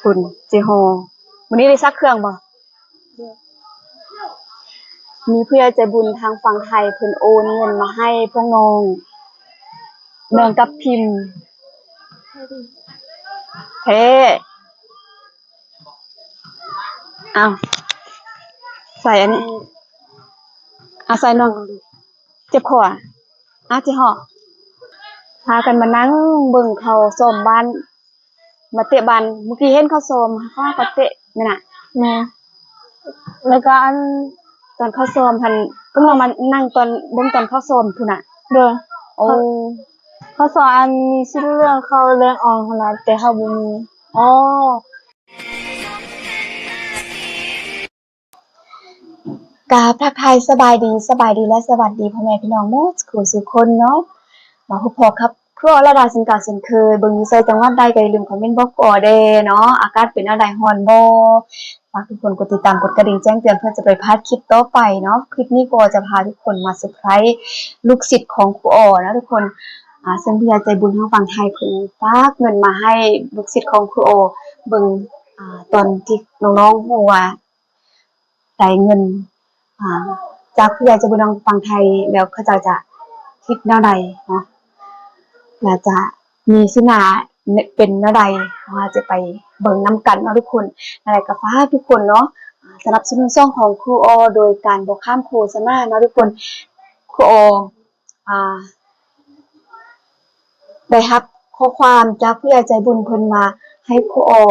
ພຸ້ນ ເຈຮໍ ມື້ນີ້ໄດ້ຊັກເຄື່ອງບໍ່? ມີຜູ້ໃຫຍ່ໃຈບຸນທາງຝັ່ງໄທເພິ່ນໂອນເງິນມາໃຫ້ພວກນ້ອງ ນ້ອງກັບພິມ ແທ້. ອ້າວ ໃສ່ອັນນີ້ ອາ ໃສ່ນ້ອງ ເຈັບຄໍອະ ອາ ເຈຮໍ ພາກັນມານັ່ງເບິ່ງເຂົາຊ້ອມບານ ມາເຕະບານ ມື້ກີ້ເຫັນເຂົາຊ້ອມ ເຂົາກໍເຕະແມ່ນນະ. ແມ່ນ ແລ້ວກໍອັນ ຕອນເຂົາຊ້ອມຫັ້ນ ພວກນ້ອງມານັ່ງຕອນ ເບິ່ງຕອນເຂົາຊ້ອມພຸ້ນນະ. ໂດຍ ໂອ້ ເຂົາ ເຂົາຊ້ອມອັນມີສີເຫຼືອງ ເຂົາແລງອອກຫັ້ນນະ ແຕ່ເຮົາບໍ່ມີ. ອໍ ກາບທັກທາຍສະບາຍດີ ສະບາຍດີ ແລະ ສະຫວັດດີພໍ່ແມ່ພີ່ນ້ອງໝົດສູ່ຜູ້ສູ່ຄົນເນາະ. ມາພົບພໍ້ກັບຄູອໍລະດາເຊັ່ນເກົ່າເຊັ່ນເຄີຍ, ເບິ່ງຢູ່ໃສຈັງຫວັດໃດກໍຢ່າລືມຄອມເມັນບອກຄູອໍແດ່ເນາະ. ອາກາດເປັນແນວໃດ ຮ້ອນບໍ່? ຝາກທຸກຄົນກົດຕິດຕາມ ກົດກະດິ່ງແຈ້ງເຕືອນ ເພື່ອຈະໄປພາດຄລິບຕໍ່ໄປເນາະ. ຄລິບນີ້ຄູອໍຈະພາທຸກຄົນມາເຊີໄພຣສ໌ລູກສິດຂອງຄູອໍເນາະທຸກຄົນ. ອາ ເຊິ່ງຜູ້ໃຫຍ່ໃຈບຸນທາງຝັ່ງໄທເພິ່ນຝາກເງິນມາໃຫ້ລູກສິດຂອງຄູອໍເບິ່ງ ອາ ຕອນທີ່ນ້ອງໆຮູ້ວ່າ ໄດ້ເງິນ ອາ ຈາກຜູ້ໃຫຍ່ໃຈບຸນທາງຝັ່ງໄທ ແລ້ວເຂົາເຈົ້າຈະຄິດແນວໃດເນາະ ແລະ ຈະມີສີໜ້າເປັນແນວໃດ ເຮົາຈະໄປເບິ່ງນຳກັນເນາະທຸກຄົນ. ແລ້ວກໍຝາກໃຫ້ທຸກຄົນເນາະ ສະໜັບສະໜູນຊ່ອງຂອງຄູອໍໂດຍການບໍ່ຂ້າມໂຄສະນາເນາະທຸກຄົນ. ຄູອໍ ອາ ໄດ້ຮັບຂໍ້ຄວາມຈາກຜູ້ໃຫຍ່ໃຈບຸນເພິ່ນວ່າ ໃຫ້ຄູອໍ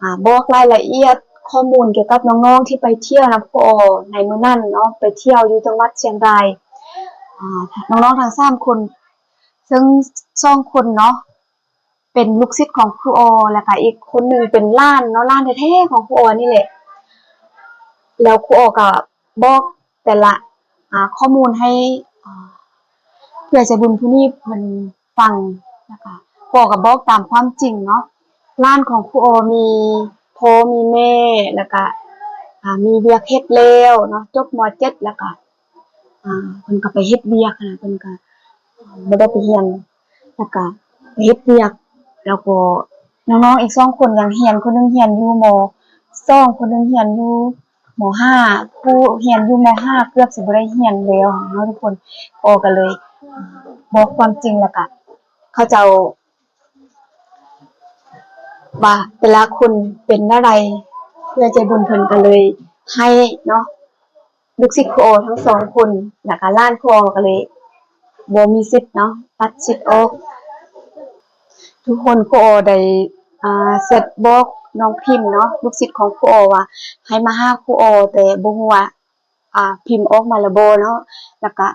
ອາ ບອກລາຍລະອຽດຂໍ້ມູນກ່ຽວກັບນ້ອງໆທີ່ໄປທ່ຽວນຳຄູອໍໃນມື້ນັ້ນເນາະ, ໄປທ່ຽວຢູ່ຈັງຫວັດຊຽງລາຍ. ອາ ນ້ອງໆທັງສາມຄົນ ເຊິ່ງສອງຄົນເນາະ ເປັນລູກສິດຂອງຄູອໍ ແລ້ວກະອີກຄົນໜຶ່ງເປັນຫຼານເນາະ, ຫຼານແທ້ໆຂອງຄູອໍນີ້ແຫຼະ. ແລ້ວຄູອໍກໍບອກແຕ່ລະ ອາ ຂໍ້ມູນໃຫ້ ອາ ຜູ້ໃຫຍ່ໃຈບຸນຜູ້ນີ້ເພິ່ນຟັງ ແລ້ວກະຄູອໍກໍບອກຕາມຄວາມຈິງເນາະ. ຫຼານຂອງຄູອໍມີພໍ່ມີແມ່ ແລ້ວກະ ອາ ມີວຽກເຮັດແລ້ວເນາະ, ຈົບ ມ.ເຈັດ ແລ້ວກະ ອາ ເພິ່ນກໍໄປເຮັດວຽກຫັ້ນນະ, ເພິ່ນກໍບໍ່ໄດ້ໄປຮຽນ ແລ້ວກໍໄປເຮັດວຽກ. ແລ້ວກໍນ້ອງໆອີກສອງຄົນຍັງຮຽນ, ຄົນໜຶ່ງຮຽນຢູ່ ມ.ສອງ ຄົນໜຶ່ງຮຽນຢູ່ ມ.ຫ້າ ຜູ້ຮຽນຢູ່ ມ.ຫ້າ ເກືອບຊິບໍ່ໄດ້ຮຽນແລ້ວເນາະທຸກຄົນ. ພໍ່ກໍເລີຍບອກຄວາມຈິງ ແລ້ວກໍເຂົາເຈົ້າວ່າແຕ່ລະຄົນເປັນແນວໃດ, ຜູ້ໃຫຍ່ໃຈບຸນເພິ່ນກໍເລີຍໃຫ້ເນາະ ລູກສິດຄູອໍທັງສອງຄົນ ແລ້ວກະຫຼານຄູອໍກໍເລີຍບໍ່ມີສິດເນາະ ຕັດສິດອອກ. ທຸກຄົນຄູອໍໄດ້ ອາ ແຊັດບອກນ້ອງພິມເນາະ ລູກສິດຂອງຄູອໍວ່າໃຫ້ມາຫາຄູອໍ ແຕ່ບໍ່ຮູ້ວ່າ ອາ ພິມອອກມາແລ້ວບໍ່ເນາະ. ແລ້ວກະ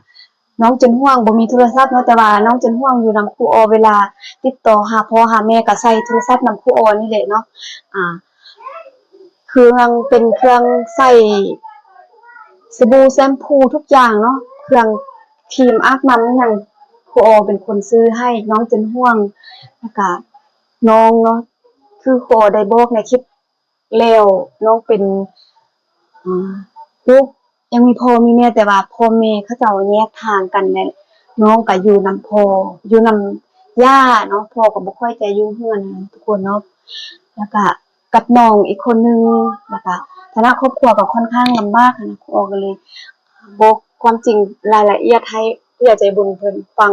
ນ້ອງຈົນຫ່ວງບໍ່ມີໂທລະສັບເນາະ, ແຕ່ວ່ານ້ອງຈົນຫ່ວງຢູ່ນຳຄູອໍ ເວລາຕິດຕໍ່ຫາພໍ່ຫາແມ່ກໍໃຊ້ໂທລະສັບນຳຄູອໍນີ້ແຫຼະເນາະ. ອາ ເຄື່ອງ ເປັນເຄື່ອງໃຊ້ ສະບູ ແຊມພູ ທຸກຢ່າງເນາະ, ເຄື່ອງຄຣີມອາບນ້ຳຫຍັງ ຄູອໍເປັນຄົນຊື້ໃຫ້ນ້ອງຈົນຫ່ວງ ແລ້ວກະນ້ອງເນາະ. ຄືຄູອໍໄດ້ບອກໃນຄລິບແລ້ວ ນ້ອງເປັນ ອາ ລູກ ຍັງມີພໍ່ມີແມ່ ແຕ່ວ່າພໍ່ແມ່ເຂົາເຈົ້າແຍກທາງກັນ ແລະ ນ້ອງກໍຢູ່ນຳພໍ່ ຢູ່ນຳຍ່າເນາະ, ພໍ່ກໍບໍ່ຄ່ອຍຈະຢູ່ເຮືອນຫັ້ນນະທຸກຄົນເນາະ. ແລ້ວກະກັບນ້ອງອີກຄົນໜຶ່ງ ແລ້ວກະຖານະຄອບຄົວກໍຄ່ອນຂ້າງລຳບາກຫັ້ນນະ, ຄູອໍກໍເລີຍບອກຄວາມຈິງລາຍລະອຽດໃຫ້ຜູ້ໃຫຍ່ໃຈບຸນເພິ່ນຟັງ.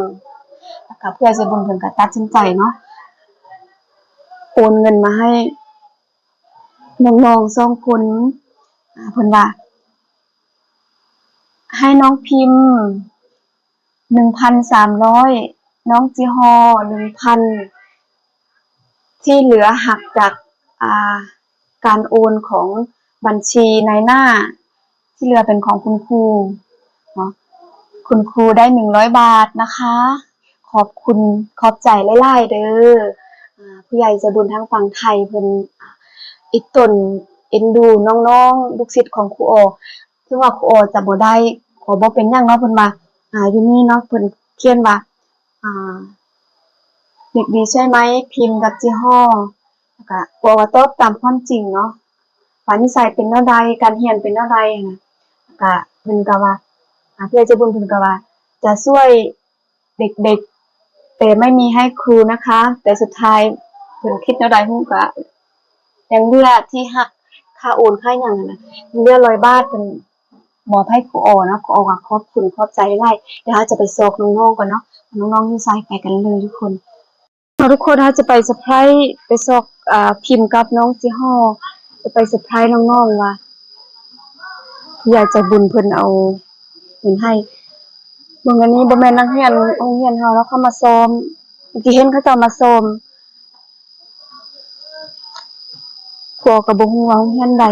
ແລ້ວກະຜູ້ໃຫຍ່ໃຈບຸນເພິ່ນກໍຕັດສິນໃຈເນາະ ໂອນເງິນມາໃຫ້ ນ້ອງໆສອງຄົນ ອາ ເພິ່ນວ່າ ໃຫ້ນ້ອງພິມໜຶ່ງພັນສາມຮ້ອຍ ນ້ອງຈິຮໍໜຶ່ງພັນ ທີ່ເຫຼືອຫັກຈາກ ອາ ການໂອນຂອງບັນຊີນາຍໜ້າ ທີ່ເຫຼືອເປັນຂອງຄຸນຄູເນາະ, ຄຸນຄູໄດ້ໜຶ່ງຮ້ອຍບາດນະຄະ. ຂອບຄຸນ ຂອບໃຈຫຼາຍໆເດີ. ອາ ຜູ້ໃຫຍ່ໃຈບຸນທາງຝັ່ງໄທເພິ່ນ ອາ ອີກຕົນເອັນດູນ້ອງໆ ລູກສິດຂອງຄູອໍ. ເຖິງວ່າຄູອໍຈະບໍ່ໄດ້ ກໍບໍ່ເປັນຫຍັງເນາະ, ເພິ່ນວ່າ ອາ ຢູ່ນີ້ເນາະ ເພິ່ນຂຽນວ່າ ອາ ເດັກດີໃຊ່ໄໝ ພິມກັບຈິຮໍ ແລ້ວກະ ຄູອອກະຕອບຕາມຄວາມຈິງເນາະ ວ່ານິໄສເປັນແນວໃດ ການຮຽນເປັນແນວໃດຫັ້ນນະ. ແລ້ວກະເພິ່ນກະວ່າ ອາ ເພື່ອໃຈບຸນເພິ່ນກະວ່າ ຈະຊ່ວຍເດັກໆ ແຕ່ໄມ່ມີໃຫ້ຄູນະຄະ. ແຕ່ສຸດທ້າຍ ເພິ່ນຄິດແນວໃດຮູ້ກະ ຍັງເຫຼືອທີ່ຫັກຄ່າໂອນຄ່າຫຍັງຫັ້ນນະ ຍັງເຫຼືອຮ້ອຍບາດ ເພິ່ນມອບໃຫ້ຄູອໍເນາະ. ຄູອໍກໍຂອບຄຸນຂອບໃຈຫຼາຍ. ດຽວເຮົາຈະໄປຊອກນ້ອງໆກ່ອນເນາະ ວ່ານ້ອງໆຢູ່ໃສ. ໄປກັນເລີຍທຸກຄົນ. ເຮົາທຸກຄົນ ເຮົາຈະໄປເຊີໄພຣສ໌ ໄປຊອກ ອາ ພິມກັບນ້ອງຈີຮໍ ຈະໄປເຊີໄພຣສ໌ນ້ອງໆວ່າ ຜູ້ໃຫຍ່ໃຈບຸນເພິ່ນເອົາເງິນໃຫ້. ເບິ່ງ ອັນນີ້ບໍ່ແມ່ນນັກຮຽນໂຮງຮຽນເຮົາເນາະ ເຂົາມາຊ້ອມ. ເມື່ອກີ້ເຫັນເຂົາເຈົ້າມາຊ້ອມ. ພໍ່ກໍບໍ່ຮູ້ວ່າໂຮງຮຽນໃດ.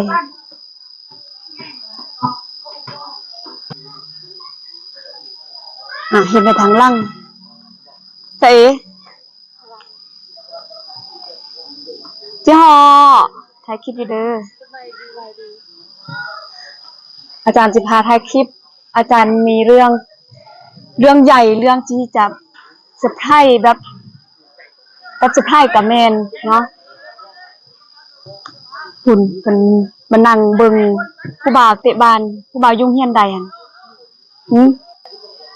ອ່າ ເຫັນແຕ່ທາງຫຼັງ. ໃສ ຈີຮໍ ຖ່າຍຄລິບຢູ່ເດີ. ອາຈານຊິພາຖ່າຍຄລິບ. ອາຈານມີເລື່ອງ ເລື່ອງໃຫຍ່ ເລື່ອງທີ່ຈະເຊີໄພຣສ໌ແບບ ແບບເຊີໄພຣສ໌ກະແມ່ນເນາະ. ພຸ້ນ ເພິ່ນມານັ່ງເບິ່ງຜູ້ບ່າວເຕະບານ. ຜູ້ບ່າວຢູ່ໂຮງຮຽນໃດຫັ້ນ? ຫື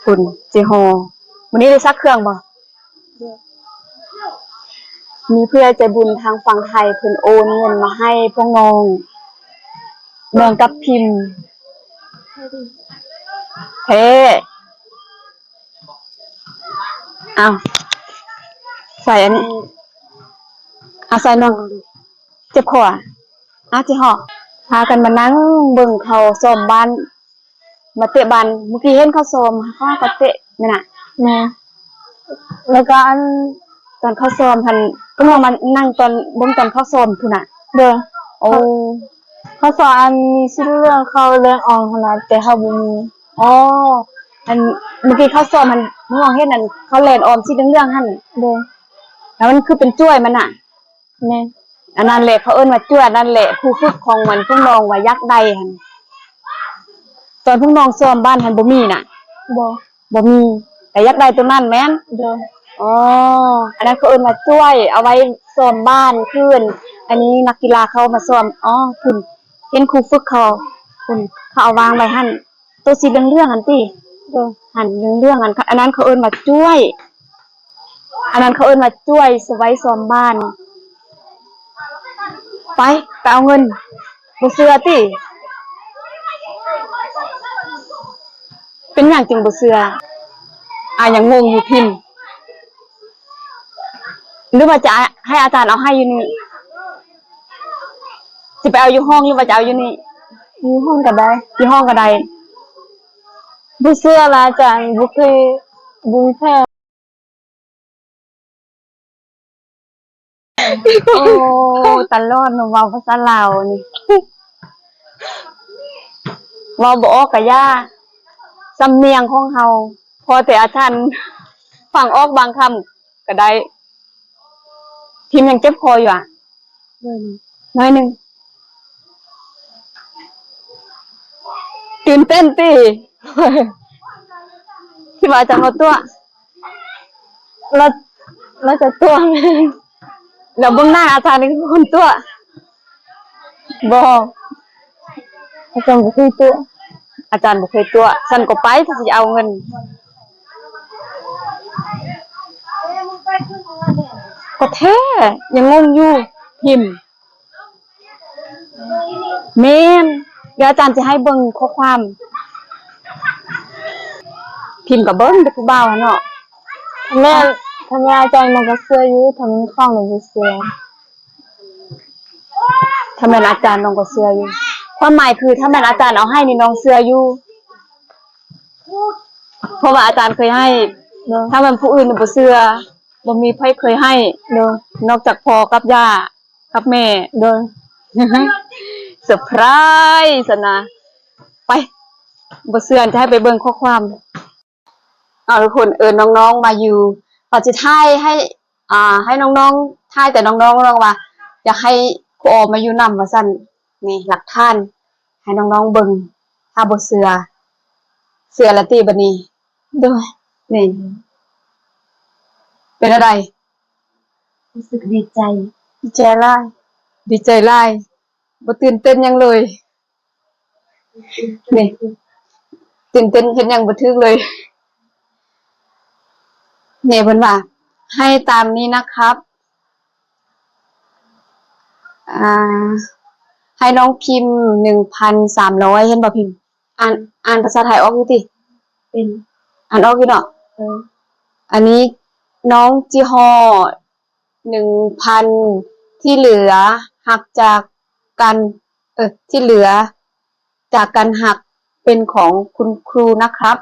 ພຸ້ນ ຈີຮໍ. ມື້ນີ້ໄດ້ຊັກເຄື່ອງບໍ່? ມີຜູ້ໃຫຍ່ໃຈບຸນທາງຝັ່ງໄທ ເພິ່ນໂອນເງິນມາໃຫ້ພວກນ້ອງ ແບ່ງກັບພິມ. ແທ້. ອ້າວ ໃສ່ອັນນີ້. ອາ ໃສ່ນ້ອງ ເຈັບຄໍອະ. ອາ ຈີຮໍ ພາກັນມານັ່ງເບິ່ງເຂົາຊ້ອມບານ ມາເຕະບານ. ມື້ກີ້ເຫັນເຂົາຊ້ອມ ເຂົາກໍເຕະແມ່ນນະ. ແມ່ນ. ແລ້ວກໍອັນ ຕອນເຂົາຊ້ອມຫັ້ນ ກໍມານັ່ງຕອນ ເບິ່ງຕອນເຂົາຊ້ອມພຸ້ນນະ. ໂດຍ. ໂອ້ ເຂົາ ເຂົາຊ້ອມອັນມີສີເຫຼືອງ ເຂົາແລ່ນອອມຫັ້ນນະ ແຕ່ເຮົາບໍ່ມີ. ອໍ ອັນ ມື້ກີ້ເຂົາຊ້ອມຫັ້ນ ນ້ອງເຫັນອັນ ເຂົາແລ່ນອອມສີເຫຼືອງໆຫັ້ນ. ໂດຍ. ແລ້ວມັນຄືເປັນຈວຍມັນນະ. ແມ່ນ. ອັນນັ້ນແຫຼະ ເຂົາເອີ້ນວ່າຈວຍ ອັນນັ້ນແຫຼະ ຄູຝຶກຂອງມັນ ພວກນ້ອງວ່າຢາກໄດ້ຫັ້ນ. ຕອນພວກນ້ອງຊ້ອມບານຫັ້ນບໍ່ມີນະ? ບໍ່ ບໍ່ມີ ແຕ່ຢາກໄດ້ໂຕນັ້ນແມ່ນ? ໂດຍ. ອໍ ອັນນັ້ນເຂົາເອີ້ນວ່າຈວຍ ເອົາໄວ້ຊ້ອມບານຄືນ. ອັນນີ້ນັກກິລາເຂົາມາຊ້ອມ. ອໍ ພຸ້ນ ເຫັນຄູຝຶກເຂົາ ພຸ້ນ ເຂົາເອົາວາງໄວ້ຫັ້ນ. ໂຕສີເຫຼືອງໆຫັ້ນຕິ? ໂດຍ. ຫັ້ນ ເຫຼືອງໆ ອັນ ອັນນັ້ນເຂົາເອີ້ນວ່າຈວຍ ອັນນັ້ນເຂົາເອີ້ນວ່າຈວຍ ສະໄວ້ຊ້ອມບານ. ໄປ ໄປເອົາເງິນ. ບໍ່ເຊື່ອຕິ? ເປັນຫຍັງຈຶ່ງບໍ່ເຊື່ອ? ອາ ຍັງງົງຢູ່ພິມ. ຫຼືວ່າຈະໃຫ້ອາຈານເອົາໃຫ້ຢູ່ນີ້? ຊິໄປເອົາຢູ່ຫ້ອງ ຫຼືວ່າຈະເອົາຢູ່ນີ້? ຢູ່ຫ້ອງກໍໄດ້. ຢູ່ຫ້ອງກໍໄດ້. ບໍ່ເຊື່ອລະອາຈານ ບໍ່ເຄີຍບຸນແທ້. ໂອ້ ຕະຫຼອດເນາະ ເວົ້າພາສາລາວນີ້ ເວົ້າບໍ່ອອກກະຢ່າ. ສຳນຽງຂອງເຮົາ ພໍແຕ່ອາຈານຟັງອອກບາງຄຳກະໄດ້. ພິມຍັງເຈັບຄໍຢູ່ອະ? ໜ້ອຍໜຶ່ງ ໜ້ອຍໜຶ່ງ. ຕື່ນເຕັ້ນຕິ? ຄິດວ່າອາຈານບໍ່ຕົວະ? ລາວ ລາວຈະຕົວະແມ່ນ. ແລ້ວເບິ່ງໜ້າອາຈານນີ້ຄືຄົນຕົວະ? ບໍ່ ອາຈານບໍ່ເຄີຍຕົວະ. ອາຈານບໍ່ເຄີຍຕົວະ. ຊັ້ນກໍໄປ ຖ້າຊິເອົາເງິນ. ກໍແທ້ ຍັງງົງຢູ່ ພິມ. ແມ່ນ ດຽວອາຈານຈະໃຫ້ເບິ່ງຂໍ້ຄວາມ. ພິມກໍເບິ່ງແຕ່ຜູ້ບ່າວຫັ້ນເນາະ. ຖ້າແມ່ນ ຖ້າແມ່ນອາຈານມັນກໍເຊື່ອຢູ່ ຖ້າມັນຄ່ອງມັນຊິເຊື່ອ. ຖ້າແມ່ນອາຈານນ້ອງກໍເຊື່ອຢູ່. ຄວາມໝາຍຄື ຖ້າແມ່ນອາຈານເອົາໃຫ້ນີ້ ນ້ອງເຊື່ອຢູ່. ເພາະວ່າອາຈານເຄີຍໃຫ້. ໂດຍ. ຖ້າແມ່ນຜູ້ອື່ນນີ້ບໍ່ເຊື່ອ. ບໍ່ມີໃຜເຄີຍໃຫ້. ໂດຍ. ນອກຈາກພໍ່ກັບຍ່າ ກັບແມ່. ໂດຍ. ເຊີໄພຣສ໌ຊັ້ນນະ. ໄປ ບໍ່ເຊື່ອຈະໃຫ້ໄປເບິ່ງຂໍ້ຄວາມ. ເອົາ ທຸກຄົນ ເອີ້ນນ້ອງໆມາຢູ່ ເຮົາຊິຖ່າຍໃຫ້ ອ່າ ໃຫ້ນ້ອງໆ ຖ່າຍແຕ່ນ້ອງໆ ນ້ອງວ່າຢາກໃຫ້ຄູອໍມາຢູ່ນຳວ່າຊັ້ນ. ນີ້ຫຼັກຖານ ໃຫ້ນ້ອງໆເບິ່ງ. ຖ້າບໍ່ເຊື່ອ ເຊື່ອລະຕິບາດນີ້? ໂດຍ. ນີ້ ເປັນແນວໃດ? ຮູ້ສຶກດີໃຈ. ດີໃຈຫຼາຍ. ດີໃຈຫຼາຍ. ບໍ່ຕື່ນເຕັ້ນຫຍັງເລີຍ. ນີ້ ຕື່ນເຕັ້ນເຮັດຫຍັງບໍ່ຖືກເລີຍ. ແມ່ເພິ່ນວ່າ ໃຫ້ຕາມນີ້ນະຄັບ. ອ່າ ໃຫ້ນ້ອງພິມ ໜຶ່ງພັນສາມຮ້ອຍ ເຫັນບໍ່ພິມ? ອ່ານ ອ່ານພາສາໄທອອກຢູ່ຕິ? ເປັນ ອ່ານອອກຢູ່ເນາະ? ເອີ ອັນນີ້ນ້ອງຈິຮໍ້ ໜຶ່ງພັນ ທີ່ເຫຼືອຮັກຈາກກັນ ເອີ ທີ່ເຫຼືອຈາກກັນຮັກເປັນຂອງຄຸນຄູນະຄັບ.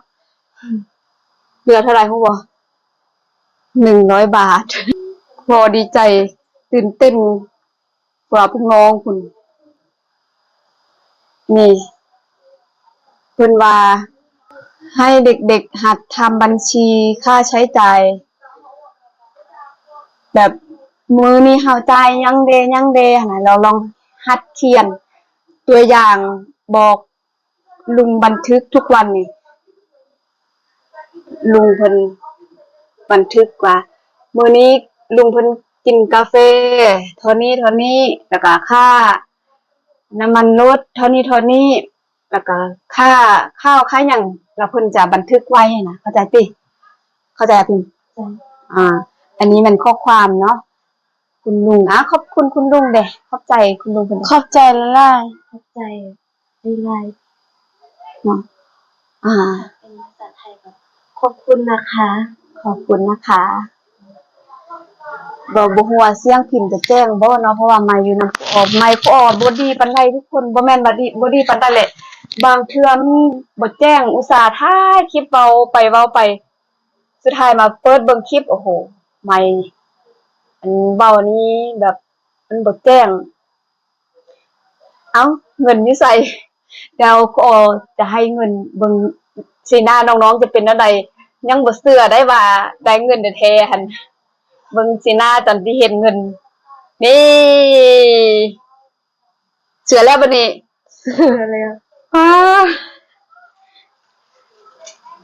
ເຫຼືອເທົ່າໃດຮູ້ບໍ່? ໜຶ່ງຮ້ອຍບາດ. ພໍດີໃຈ ຕື່ນເຕັ້ນ ກວ່າພວກນ້ອງພຸ້ນ. ນີ້ ເພິ່ນວ່າໃຫ້ເດັກໆຫັດທຳບັນຊີຄ່າໃຊ້ຈ່າຍ ແບບມື້ນີ້ເຮົາຈ່າຍຫຍັງແດ່ ຫຍັງແດ່ຫັ້ນນະ. ລອງ ລອງຫັດຂຽນຕົວຢ່າງບອກລຸງບັນທຶກທຸກວັນນີ້. ລຸງເພິ່ນບັນທຶກວ່າ ມື້ນີ້ລຸງເພິ່ນກິນກາເຟເທົ່ານີ້ເທົ່ານີ້ ແລ້ວກະຄ່ານ້ຳມັນລົດເທົ່ານີ້ເທົ່ານີ້ ແລ້ວກະຄ່າເຂົ້າຄ່າຫຍັງ ແລ້ວເພິ່ນຈະບັນທຶກໄວ້ຫັ້ນນະ. ເຂົ້າໃຈຕິ? ເຂົ້າໃຈຕິ? ອາ ອັນນີ້ແມ່ນຂໍ້ຄວາມເນາະ ຄຸນລຸງ. ອາ ຂອບຄຸນຄຸນລຸງເດ້. ຂອບໃຈຄຸນລຸງເພິ່ນ. ຂອບໃຈຫຼາຍໆ. ຂອບໃຈ ຫຼາຍໆເນາະ. ອາ ເປັນພາສາໄທກໍ ຂອບຄຸນນະຄະ. ຂອບຄຸນນະຄະ. ບໍ່ ບໍ່ຮູ້ວ່າສຽງພິມຈະແຈ້ງບໍ່ເນາະ ເພາະວ່າໄມຢູ່ນຳຄູອໍ. ໄມຄູອໍບໍ່ດີປານໃດທຸກຄົນ ບໍ່ແມ່ນວ່າດີ ບໍ່ດີປານໃດແຫຼະ ບາງເທື່ອມັນບໍ່ແຈ້ງ. ອຸດສ່າຖ່າຍຄລິບເວົ້າໄປເວົ້າໄປ ສຸດທ້າຍມາເປີດເບິ່ງຄລິບ ໂອ້ໂຫ ໄມ ອັນເວົ້ານີ້ແບບມັນບໍ່ແຈ້ງ. ເອົ້າ ເງິນຢູ່ໃສ? ແລ້ວກໍຈະໃຫ້ເງິນ ເບິ່ງສີໜ້ານ້ອງໆຈະເປັນແນວໃດ. ຍັງບໍ່ເຊື່ອໄດ້ວ່າໄດ້ເງິນແທ້ໆຫັ້ນ. ເບິ່ງສີໜ້າຕອນທີ່ເຫັນເງິນ ນີ້ ເຊື່ອແລ້ວບັດນີ້. ເຊື່ອແລ້ວ. ອາ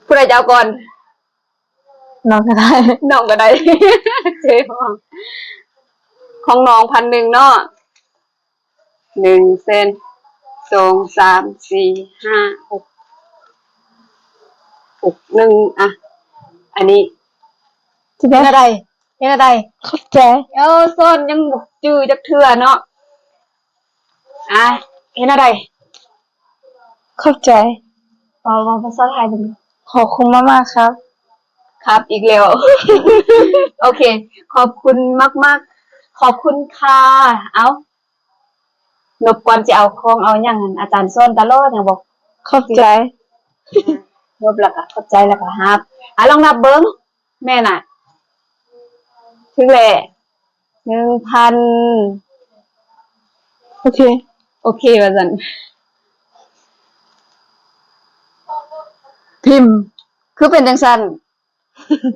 ຜູ້ໃດຈະເອົາກ່ອນ? ນ້ອງກໍໄດ້ ນ້ອງກໍໄດ້. ເຈຮອງ ຂອງນ້ອງພັນໜຶ່ງເນາະ. ໜຶ່ງເຊັນ ສອງ ສາມ ສີ່ ຫ້າ ຫົກ ຫົກ ໜຶ່ງ. ອະ ອັນນີ້ ເຮັດແນວໃດ? ເຮັດແນວໃດ? ຂອບໃຈ. ເອີ ສອນຍັງບໍ່ຈື່ຈັກເທື່ອເນາະ. ອາ ເຮັດແນວໃດ? ຂອບໃຈ. ເວົ້າ ເວົ້າພາສາໄທເບິ່ງ. ຂອບຄຸນມາກໆ ຄັບ. ຄັບອີກແລ້ວ. ໂອເຄ ຂອບຄຸນມາກໆ. ຂອບຄຸນຄ່ະ. ເອົ້າ ນົບກ່ອນຊິເອົາຂອງເອົາຫຍັງ ອາຈານສອນຕະຫຼອດຫຍັງບໍ່? ຂອບໃຈ. ນົບແລ້ວກໍຂອບໃຈ ແລ້ວກໍຮັບ. ອາ ລອງນັບເບິ່ງ. ແມ່ນນະ ຖືກແຫຼະ ໜຶ່ງພັນ. ໂອເຄ ໂອເຄ ວ່າຊັ້ນ. ພິມ ຄືເປັນຈັ່ງຊັ້ນ?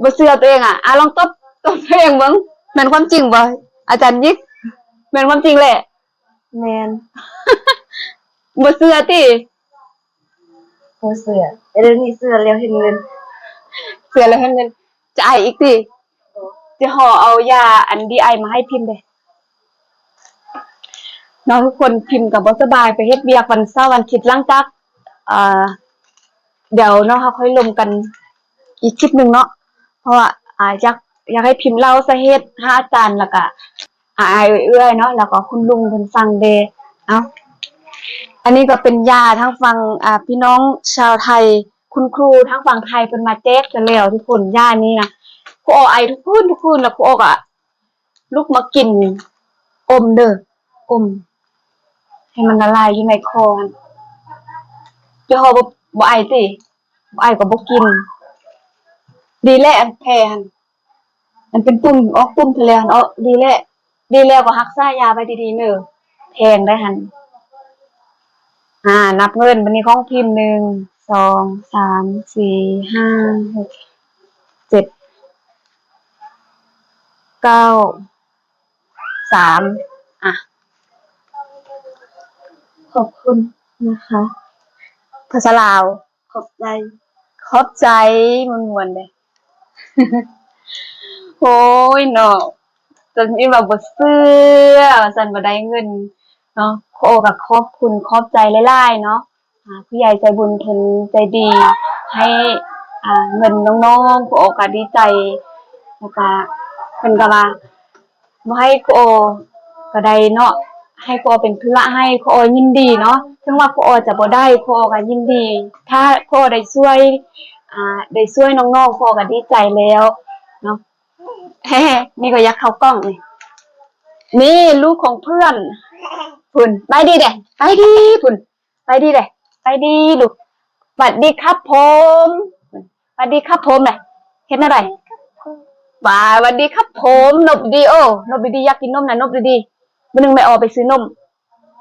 ບໍ່ເຊື່ອຕົວເອງອະ. ອາ ລອງຕົບ ຕົບຕົວເອງເບິ່ງ ແມ່ນຄວາມຈິງບໍ່? ອາຈານຍິກ ແມ່ນຄວາມຈິງແຫຼະ. ແມ່ນ. ບໍ່ເຊື່ອຕິ? ບໍ່ເຊື່ອ. ດຽວນີ້ເຊື່ອແລ້ວເຫັນເງິນ. ເຊື່ອແລ້ວເຫັນເງິນ. ຈະໄອອີກຕິ? ບໍ່. ຈະຫໍ່ເອົາຢາອັນດີໄອມາໃຫ້ພິມເດ້. ເນາະ ທຸກຄົນ ພິມກໍບໍ່ສະບາຍ ໄປເຮັດວຽກວັນເສົາວັນອາທິດ ຫຼັງຈາກ ເອີ ດຽວເນາະ ເຮົາຄ່ອຍລົມກັນອີກຄລິບໜຶ່ງເນາະ ເພາະວ່າ ອາ ຢາກ ຢາກໃຫ້ພິມເລົ່າສາເຫດຫາອາຈານ ແລ້ວກະ ອາ ເອື້ອຍໆເນາະ ແລ້ວກໍຄຸນລຸງເພິ່ນຟັງແດ່. ເອົ້າ ອັນນີ້ກໍເປັນຢາທາງຝັ່ງ ອາ ພີ່ນ້ອງຊາວໄທ ຄຸນຄູທາງຝັ່ງໄທເພິ່ນມາແຈກຊະແລ້ວທຸກຄົນ. ຢານີ້ນະ ຄູອໍໄອທຸກຄືນ ທຸກຄືນ ແລ້ວຄູອໍກໍລຸກມາກິນ ອົມເດີ ອົມໃຫ້ມັນລະລາຍຢູ່ໃນຄໍຫັ້ນ. ເຈົ້າບໍ່ ບໍ່ໄອຕິ? ບໍ່ໄອກໍບໍ່ກິນ. ດີແຫຼະ ອັນແພ້ຫັ້ນ ມັນເປັນປຸ່ມ ອອກປຸ່ມທະແລງ ເນາະ ດີແລ້ວ ດີແລ້ວກໍຮັກສາຢາໄວ້ດີໆເດີ ແພງໄດ໋ຫັ້ນ. ອາ ນັບເງິນ ບັດນີ້ຂອງພິມ ໜຶ່ງ ສອງ ສາມ ສີ່ ຫ້າ ຫົກ ເຈັດ ເກົ້າ ສາມ. ອາ ຂອບຄຸນນະຄະ ພາສາລາວ. ຂອບໃຈ ຂອບໃຈ ມ່ວນໆເດ້. ໂອ້ຍເນາະ ຈົນອີວ່າບໍ່ເຊື່ອວ່າຊັ້ນ ບໍ່ໄດ້ເງິນເນາະ. ຂໍ ກໍຂອບຄຸນຂອບໃຈຫຼາຍໆເນາະ ອາ ຜູ້ໃຫຍ່ໃຈບຸນເພິ່ນໃຈດີ ໃຫ້ ອາ ເງິນນ້ອງໆ ຄູໂອກໍດີໃຈ ແລ້ວກະເພິ່ນກໍວ່າ ບໍ່ໃຫ້ຄູໂອກໍໄດ້ເນາະ ໃຫ້ຄູອໍເປັນທຸລະໃຫ້ ຄູອໍຍິນດີເນາະ. ເຖິງວ່າຄູອໍຈະບໍ່ໄດ້ ຄູອໍກໍຍິນດີ ຖ້າຄູອໍໄດ້ຊ່ວຍ ອ່າ ໄດ້ຊ່ວຍນ້ອງໆ ຄູອໍກໍດີໃຈແລ້ວເນາະ. ນີ້ກໍຢາກເຂົ້າກ້ອງນີ້ ນີ້ລູກຂອງເພື່ອນ ພຸ້ນ ໄປດີເດ້ ໄປດີ ພຸ້ນ ໄປດີເດ້ ໄປດີລູກ ຫວັດດີຄັບຜົມ ຫວັດດີຄັບຜົມເດ້ ເຮັດແນວໃດ? ຫວັດດີຄັບຜົມ ນົບດີໆ ໂອ້ ນົບດີໆ ຢາກກິນນົມນະ ນົບດີໆ ມື້ໜຶ່ງແມ່ອອກໄປຊື້ນົມ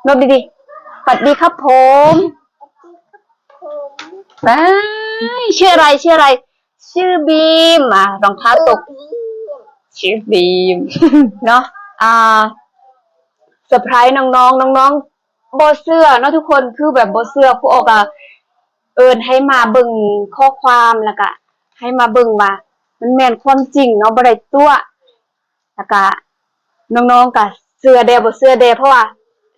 ນົບດີໆ ຫວັດດີຄັບຜົມ ບາຍ ຊື່ອະໄລ? ຊື່ອະໄລ? ຊື່ບີມ ອາ ລອງເທົ້າຕົກ ຊື່ບີມເນາະ. ອ່າ ເຊີໄພຣສ໌ນ້ອງໆ ນ້ອງໆ ບໍ່ເຊື່ອເນາະທຸກຄົນ ຄືແບບບໍ່ເຊື່ອ ຄູອໍກໍເອີ້ນໃຫ້ມາເບິ່ງຂໍ້ຄວາມ ແລ້ວກະໃຫ້ມາເບິ່ງວ່າມັນແມ່ນຄວາມຈິງເນາະ ບໍ່ໄດ້ຕົວະ ແລ້ວກະນ້ອງໆ ກະເຊື່ອແດ່ບໍ່ເຊື່ອແດ່ ເພາະວ່າ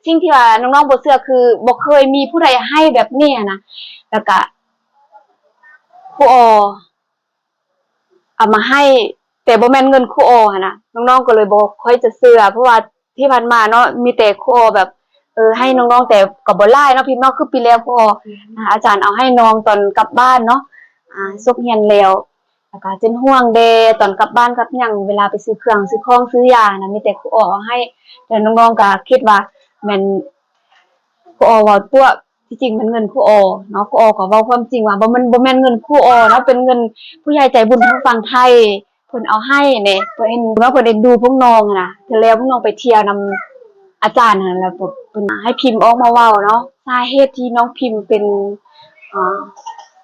ສິ່ງທີ່ວ່ານ້ອງໆ ບໍ່ເຊື່ອຄືບໍ່ເຄີຍມີຜູ້ໃດໃຫ້ແບບນີ້ຫັ້ນນະ ແລ້ວກະຄູອໍ ເອົາມາໃຫ້ ແຕ່ບໍ່ແມ່ນເງິນຄູອໍຫັ້ນນະ ນ້ອງໆ ກໍເລີຍບໍ່ຄ່ອຍຈະເຊື່ອ ເພາະວ່າທີ່ຜ່ານມາເນາະ ມີແຕ່ຄູອໍແບບ ເອີ ໃຫ້ນ້ອງໆ ແຕ່ກໍບໍ່ຫຼາຍເນາະ ພິມເນາະ ຄືປີແລ້ວຄູອໍ ອາ ອາຈານເອົາໃຫ້ນ້ອງຕອນກັບບ້ານເນາະ ອາ ສົກຮຽນແລ້ວ ແລ້ວກໍເປັນຫ່ວງແດ່ ຕອນກັບບ້ານກັບຫຍັງ ເວລາໄປຊື້ເຄື່ອງຊື້ຂອງຊື້ຢານະ ມີແຕ່ຄູອໍເອົາໃຫ້ ແຕ່ນ້ອງໆ ກໍຄິດວ່າແມ່ນຄູອໍເວົ້າຕົວະ ທີ່ຈິງແມ່ນເງິນຄູອໍເນາະ ຄູອໍກໍເວົ້າຄວາມຈິງວ່າ ບໍ່ແມ່ນ ບໍ່ແມ່ນເງິນຄູອໍເນາະ ເປັນເງິນຜູ້ໃຫຍ່ໃຈບຸນທາງຝັ່ງໄທເພິ່ນເອົາໃຫ້ແດ່ ເພິ່ນເອັນດູເນາະ ເພິ່ນເອັນດູພວກນ້ອງຫັ້ນນະ ເທື່ອແລ້ວພວກນ້ອງໄປທ່ຽວນຳອາຈານຫັ້ນ ແລ້ວເພິ່ນໃຫ້ພິມອອກມາເວົ້າເນາະ ສາເຫດທີ່ນ້ອງພິມເປັນ ອ່າ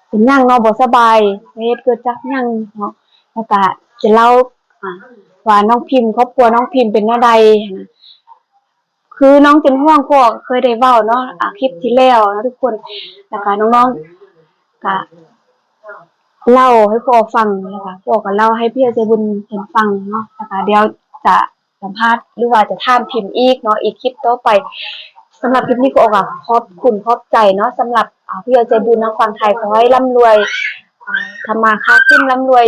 ເປັນຫຍັງເນາະ ບໍ່ສະບາຍ ສາເຫດເກີດຈາກຫຍັງເນາະ ແລ້ວກະຈະເລົ່າ ອ່າ ວ່ານ້ອງພິມ ຄອບຄົວນ້ອງພິມເປັນແນວໃດຫັ້ນນະ. ຄືນ້ອງເປັນຫ່ວງ ຄູກໍເຄີຍໄດ້ເວົ້າເນາະ ອາ ຄລິບທີ່ແລ້ວເນາະທຸກຄົນ ແລ້ວກະນ້ອງໆ ກະເລົ່າໃຫ້ຄູຟັງ ແລ້ວກະຄູກໍເລົ່າໃຫ້ຜູ້ໃຫຍ່ໃຈບຸນເພິ່ນຟັງເນາະ ແລ້ວກະດຽວຈະສຳພາດ ຫຼືວ່າຈະຖາມພິມອີກເນາະ ອີກຄລິບຕໍ່ໄປ. ສຳລັບຄລິບນີ້ ຄູກໍຂອບຄຸນຂອບໃຈເນາະ ສຳລັບ ອາ ຜູ້ໃຫຍ່ໃຈບຸນທາງຝັ່ງໄທ ຂໍໃຫ້ລ່ຳລວຍ ອ່າ ທຳມາຄ້າຂຶ້ນ ລ່ຳລວຍ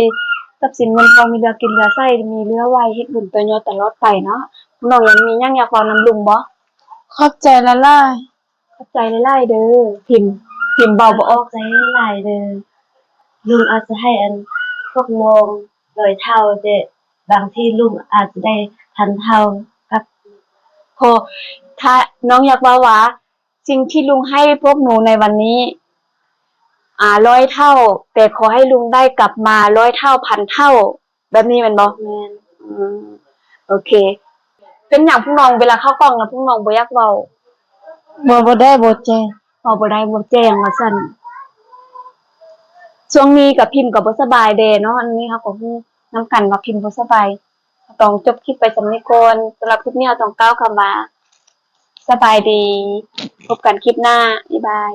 ຊັບສິນເງິນທອງ ມີເຫຼືອກິນເຫຼືອໃຊ້ ມີເຫຼືອໄວ້ເຮັດບຸນຕໍ່ຍອດຕະຫຼອດໄປເນາະ. ນ້ອງຍັງມີຫຍັງຢາກເວົ້ານຳລຸງບໍ່? ຂອບໃຈຫຼາຍໆ. ຂອບໃຈຫຼາຍໆເດີ ພິມ ພິມເວົ້າບໍ່ອອກ. ຂອບໃຈຫຼາຍໆເດີ ລຸງອາດຈະໃຫ້ອັນພວກນ້ອງຮ້ອຍເທົ່າ ແຕ່ບາງທີລຸງອາດຈະໄດ້ພັນເທົ່າກັບ ຂໍ ຖ້ານ້ອງຢາກເວົ້າວ່າ ສິ່ງທີ່ລຸງໃຫ້ພວກໜູໃນວັນນີ້ ອາ ຮ້ອຍເທົ່າ ແຕ່ຂໍໃຫ້ລຸງໄດ້ກັບມາຮ້ອຍເທົ່າ ພັນເທົ່າ ແບບນີ້ແມ່ນບໍ່? ແມ່ນ. ອືມ ໂອເຄ. ເປັນຫຍັງພວກນ້ອງເວລາເຂົ້າກ້ອງແລ້ວພວກນ້ອງບໍ່ຢາກເວົ້າ? ເວົ້າບໍ່ໄດ້ບໍ່ແຈ້ງ. ເວົ້າບໍ່ໄດ້ບໍ່ແຈ້ງວ່າຊັ້ນ. ຊ່ວງນີ້ກໍພິມກໍບໍ່ສະບາຍແດ່ເນາະ ອັນນີ້ເຮົາກໍຮູ້ນຳກັນວ່າພິມບໍ່ສະບາຍ. ຕ້ອງຈົບຄລິບໄປສ່ຳນີ້ກ່ອນ. ສຳລັບຄລິບນີ້ເຮົາຕ້ອງກ່າວຄຳວ່າ ສະບາຍດີ. ພົບກັນຄລິບໜ້າ. ບາຍບາຍ.